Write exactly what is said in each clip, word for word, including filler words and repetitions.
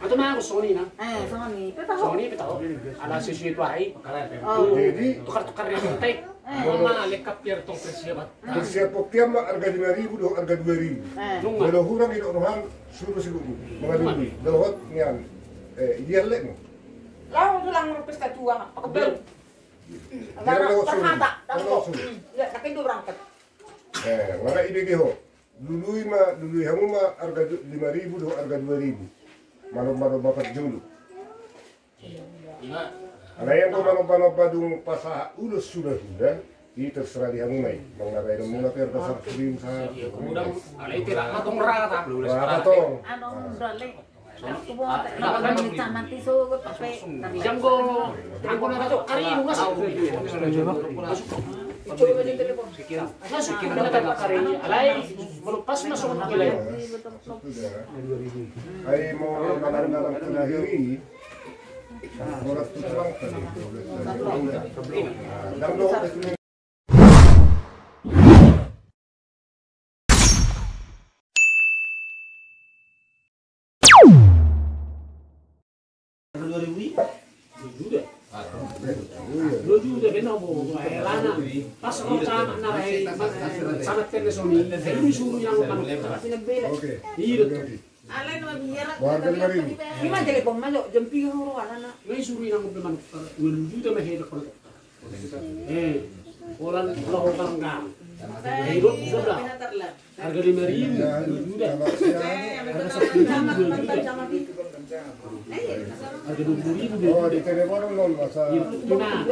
Atau mah aku songoni na. Eh, songoni. Pe tahu. Songoni pe tahu. Ala sesuai tu ai. Oh. Jadi tukar-tukar yang penting. Eh. Mama lengkap biar tong persiapan. Persiapan kian ma harga lima ribu dohot harga dua ribu. Eh. Nunga. Molo hurang idok roham suruh si buku. Mengadui. Dohot nian. Eh, ideal lek mo. Lawan tulang pesta tua. Pakai bel. Dia lewat suruh. Ternyata. Lewat suruh. Ya, tapi dua berangkat. Eh, ngara ibege ho. Lului ma, lului hamu ma arga du-, lima ribu dohot arga dua ribu. Manomba-nomba parjolo. Alai anggo manomba-nomba dung pasahat ulos suda-suda, i terserah di hamu ma i. Mangarai hamu na pe arga saratus ribu sahat. Alai tidak matong rata. Rata tong. Anu, udah le. Janggo, anggo na tato kari nungas. Masuk, kena tato kari. Alai, melepas masuk ke lain. Ai mau dalam-dalam terakhir ini. Orang tutuang tadi. Janggo. Dua ribu i? Dua juta. Dua juta, benar, bo. Eh, lana. Pas kau sama, nah, eh, sama tenis ini. Ini suruh yang mana? Oke. Iya, betul. Alai no biar. Warga lima ribu. Lima telepon ma jo, jam tiga horo alana. Ini suruh yang mana? Dua juta mah hebat kalau. Eh, orang laho barang. Eh, dok, sudah. Harga lima ribu, dua juta. Harga sepuluh ribu, dua juta. Harga dua puluh ribu, dua juta. Oh, di telepon non masa. Iya, tenang.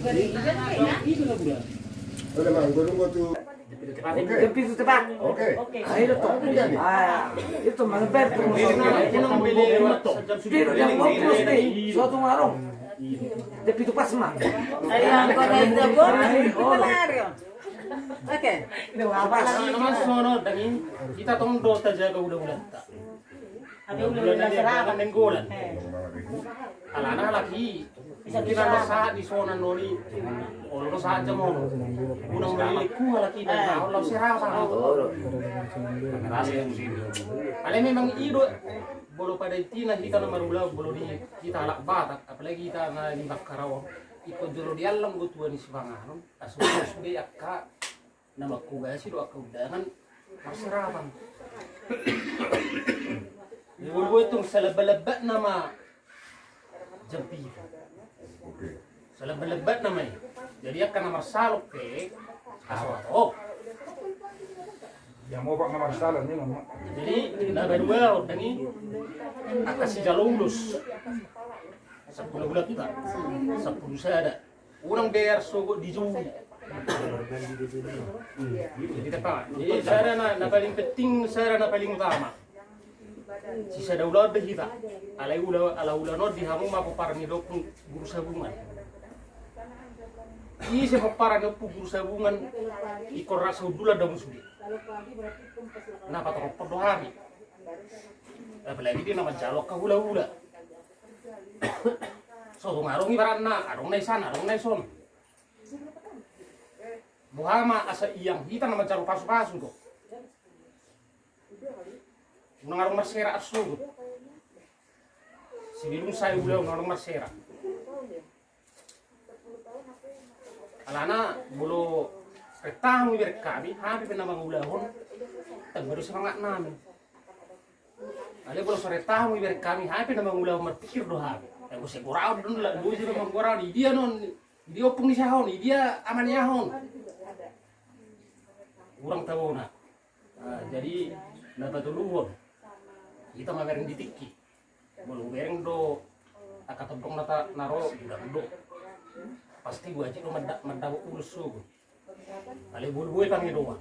Jadi, jadi, Boleh, Bang, gua nunggu tuh. Oke. Jam pitu tepat. Oke. Ayo, toh. Oke, nih. Ah, itu mah lebar tuh. Dia udah jam dua belas nih. Suatu warung. Jam pitu pas, Mak. Ayo, angkot aja, Bang. Oke. Nah, nama sono, daging. Kita tong do tajaga ula-ulanta. Ada ula-ula serapan. Nenggolan. Eh. Alana lagi. Bisa kita sahat di sonan noni. Olo sahat jam olo. Guna ula-ula ku lagi dan tahu lau serapan. Alai memang i do. Bolo pada intina kita na marula, bolo di kita halak Batak, apalagi kita na di Bakkara on. Ikon jolo di allang gotua ni sipanganon. Asu-asu be akka. Na mangkugasi do angka undangan marserapan. Boi-boi tong salabba-labba nama jam pitu. Salabba-labba nama i. Jadi angka na marsalok pe aso atop. Jadi na badua on dang i angka sijalo ulos. Sampulu bulan ta. Sampulu sada. Unang be arsogo di juri. Jadi sada na, na paling penting, sada na paling utama. Sisada ulaon do hita. Alai ula, ala ulaon di hamu ma pomparan ni Ompu Guru Sabungan. Ise pomparan ni Ompu Guru Sabungan, ingkon rasa hundulan do hamu sude. Na patorop do hami. Apalagi dia na manjalo angka hula-hula. So, dung adong ibaratna, adong na i san, adong na i son. Boha ma asa iang hita na manjalo pasu-pasu do. Unang adong marsera arsogot. Sibilung sai ula unang adong marsera. Alana molo rentahan ibereng hami, hami pe na mangulahon. Baru semangat nami. Alai molo so renta hamu ibereng hami, hami pe na mangulahon marpikir do hami. Ai molo sai goraon do on, laos do i do manggoraon, idia non, idia ompung ni sahon, idia ama ni ahon. Hurang tabo na. Jadi na patoluhon, hita mamereng di tingki. Molo hubereng do angka tondong na ro, godang do. Pasti wajib do mandapot ulos sogot. Alai boi-boi pangidoan,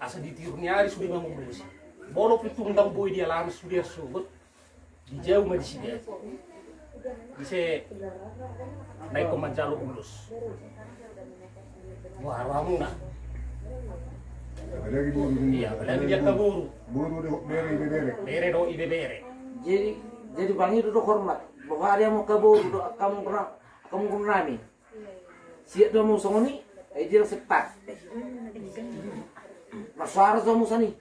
asa di tiur ni ari sude mangulosi. Molo pe tung ndang boi dialami sude sogot, dijou ma disi be. Ise na ingkon manjalo ulos. Wah, rohamuna. Apalagi boru. Iya, apalagi di angka boru. Boru dohot bere, ibebere. Bere dohot ibebere. Jadi, jadi pangido do hormat. Boha di hamu angka boru dohot angka manggoran, angka manggoran nami. Siat do hamu songon i, ai dia sepak. Marsuara do hamu sian i.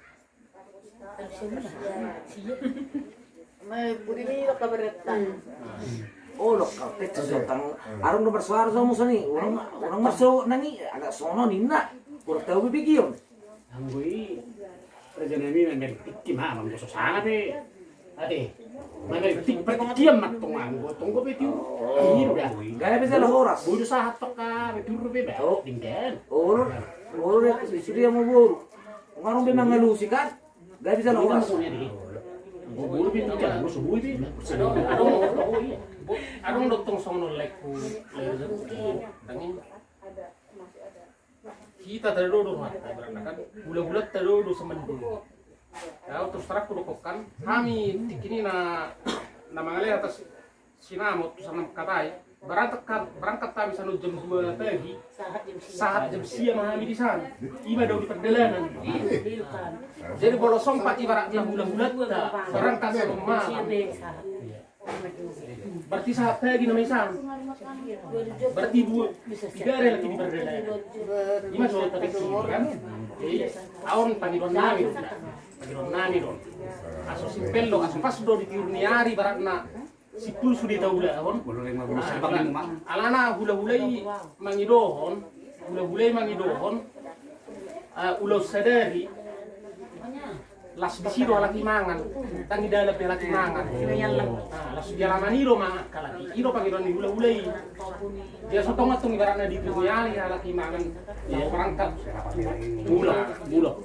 Olo ka, kecil sotang. Arung do marsuara do hamu sian i. Unang, unang marsogot nang i, agak sonon inna. Kurang tahu be begion. Anggo i, raja nami, mamereng tingki ma, anggo so sanga pe. Ate, mamereng tingki, partingkian ma tong, anggo tong pe tiu. Gabe jala horas. Bodo sahat paka, be tiur be ba. Dingkan. Olo, olo, sude hamu boru. Ngarung be mangalusi kan? Gabe jala horas. Anggo boru pe tingkian, anggo so boi pe. Adong, adong, adong do tong songon on, lae, ku, lae, tangi. Hita tado do rohanta, ibaratna kan, hula-hulanta do, do semendul. Au terus terang hudokkon kan, hami tingki ni na, na mangalean atas sinamot tu sana mangkatai, berangkat, berangkat hami sian on jam dua pagi, sahat jam sia ma hami di sana. Ima dao di pardalanan. Jadi molo sompat ibaratna hula-hulanta berangkat sian on malam. Berarti sahat lagi nama isan. Berarti dua, tiga hari lagi di pardalanan. Ima so tapi kan. Jadi aon pangidoan nami do. Pangidoan nami do. Asa simpel do, asa pas do di tiur ni ari ibaratna simpul sude taulahon. Alana hula-hula i mangidohon, hula-hula i mangidohon, eh, ulaon sadari. Las disi do halak i mangan, ndang di dalan be halak i mangan. Ah, las di alaman i do mangan halak i. I do pangidoan ni hula-hula i. Dia so tongon tong ibaratna di tiur ni ari halak i mangan. Laho berangkat. Mulak, mulak.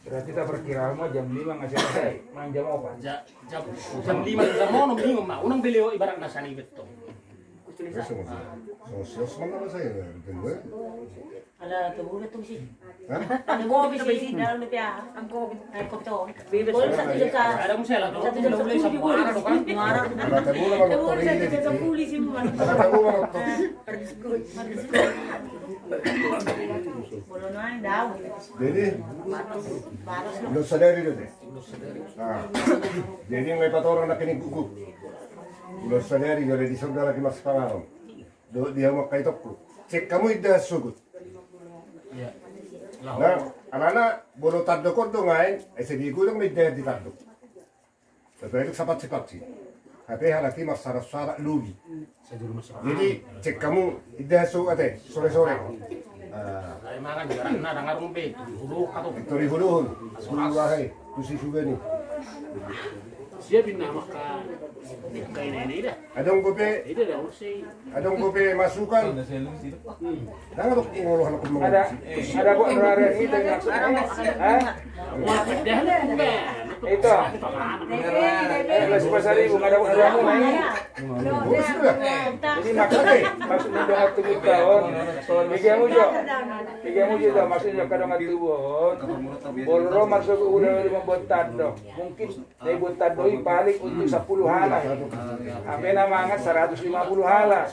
Berarti taperkira ma jam lima nunga selesai, mangan jam opat. Ja-, jam, jam lima jam onom, lima ma. Unang be lewat ibaratna sian i bettong. Ala tubu betul sih. Hah? Ada kopi sih, dalam dia. Angko kopi. Eh, kopi tuh. Bebas. Boleh satu juta. Ada musela tuh. Satu juta sepuluh. Muara tuh kan? Muara. Ada tabu lah, ada tabu lah, satu juta sepuluh sih, Mas. Ada tabu lah, boleh naik daun. Jadi, ulaon sadari do te. Nah, jadi nunga dipatorang nangkin guguk. Ulaon sadari do, di songon na lagi marsipanganon. Dohot di hamu angka itongku. Cek hamu indahan sogot. Nah, alana molo tandok on do nuaeng, asa digodang ma indahan di tandok. Tapi itu sapat-sapat sih. Tapi halak i marsara-sara lobi. Jadi cek hamu indahan so ate, sore-sore. Ah. Ai mangan di arah na, ndang arung be, hulu-hulu kato. Tori huluhun. Hulu ahai, tu si suga ni. Siapin nama ka, kayak ini dah. Adong dope. Ini dah, urusi. Adong dope masukan. Hmm. Ndang adong pengolahan aku. Ada, ada buat rare ini dan maksudnya. Hah? Itu. Eh, belas pasar ribu, ada buat rare ini. Jadi maksudnya, maksudnya dohot tujuh tahun. Bege hamu jo. Bege hamu jo, maksudna dohot tujuh tahun. Molo ro marsogot uda di mambuat tandok. Mungkin na dibuat tandok i paling untuk sepuluh halak. Hape na mangan seratus lima puluh halak.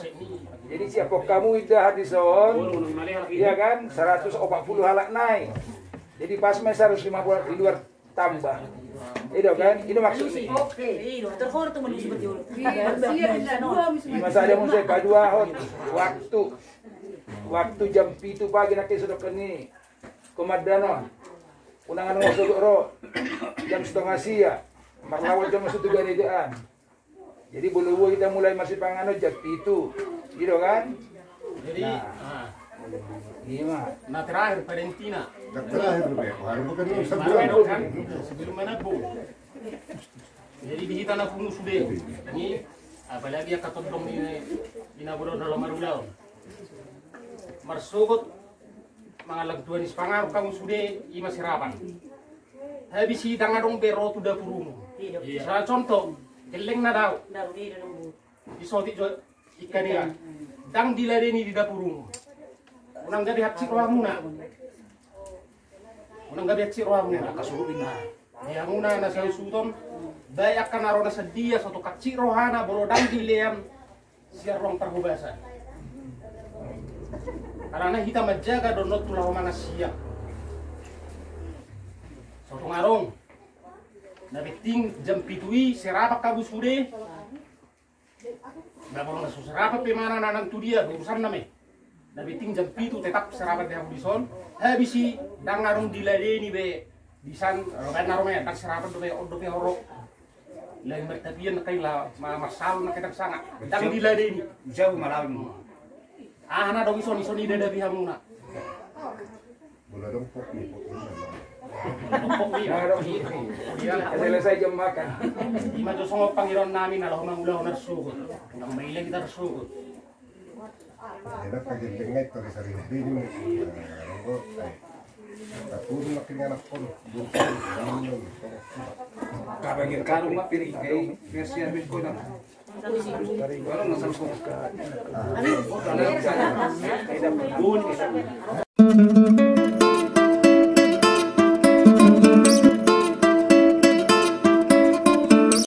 Jadi siaphon hamu indahan dison, iya kan, seratus opat puluh halak nai. Jadi pas ma seratus lima puluh di luar tambah. I do kan? I do maksudna. Oke. I do, terhormat tu manusia betul. Ima sada muse paduahon waktu. Waktu jam pitu pagi nangkin so didok ni komandan on. Unang adong na sogot ro. Jam setengah sia. Marlawan jam satu garejaan. Jadi molo boi hita mulai marsipanganon jam pitu. I do kan? Jadi, nah. Ah. Ima. Na terakhir pada intina. Na terakhir, Bang. Baru bukan ini. Baru sebulan. Dong, kan? Sebelum mana, Bu? Jadi di hita na pungu sude. Ini apalagi angka tondong di, di na bodo dalam marulaon. Marsogot mangallang Tuhan i, sipanganon hamu sude, ima serapan. Habis i ndang adong be ro tu dapurmu. Iya. Salah contoh, gelleng na dao. Dao, iya, dao. Disotik jo, ikkan ia. Ndang diladeni di dapurmu. Unang gabe hansit rohamuna. Unang gabe hansit rohamuna. Kasurup inna. Di hamuna na sahuton, baen angka na ro na sadia, so tung hansit rohana, molo ndang dilean sian ruang parhobasan. Alana hita manjaga do on tu laho mangan siap. So tung adong. Na penting jam pitu i serapan hamu sude. Ba molo na so serapan pe manang na nang tu dia, urusanna ma i. Na penting jam pitu tetap serapan di hamu dison. Habis i ndang adong diladeni be. Disan, ro baen na ro ma i, ndang serapan dope, on dope ho ro. Lain martapian nangkin, la ma-, marsalon nangkin, ndang sanga. Ndang diladeni. Jauh malam. Aha na adong dison, dison i dihadapi hamuna. Bola dong, pok ni, pok ni. Pok ni. Nah, dong. Iya. Selesai jam makan. Ima jo songon pangidoan nami na laho mangulahon arsogot. Unang maila hita arsogot. Enak ka gelleng ngai tu sari nari ni. Nah, nunggu, eh. Tapi nak kena anak pun, belum tahu. Kabagian karung ma piring, eh, versi habis kau dah. Baru ngasal kau.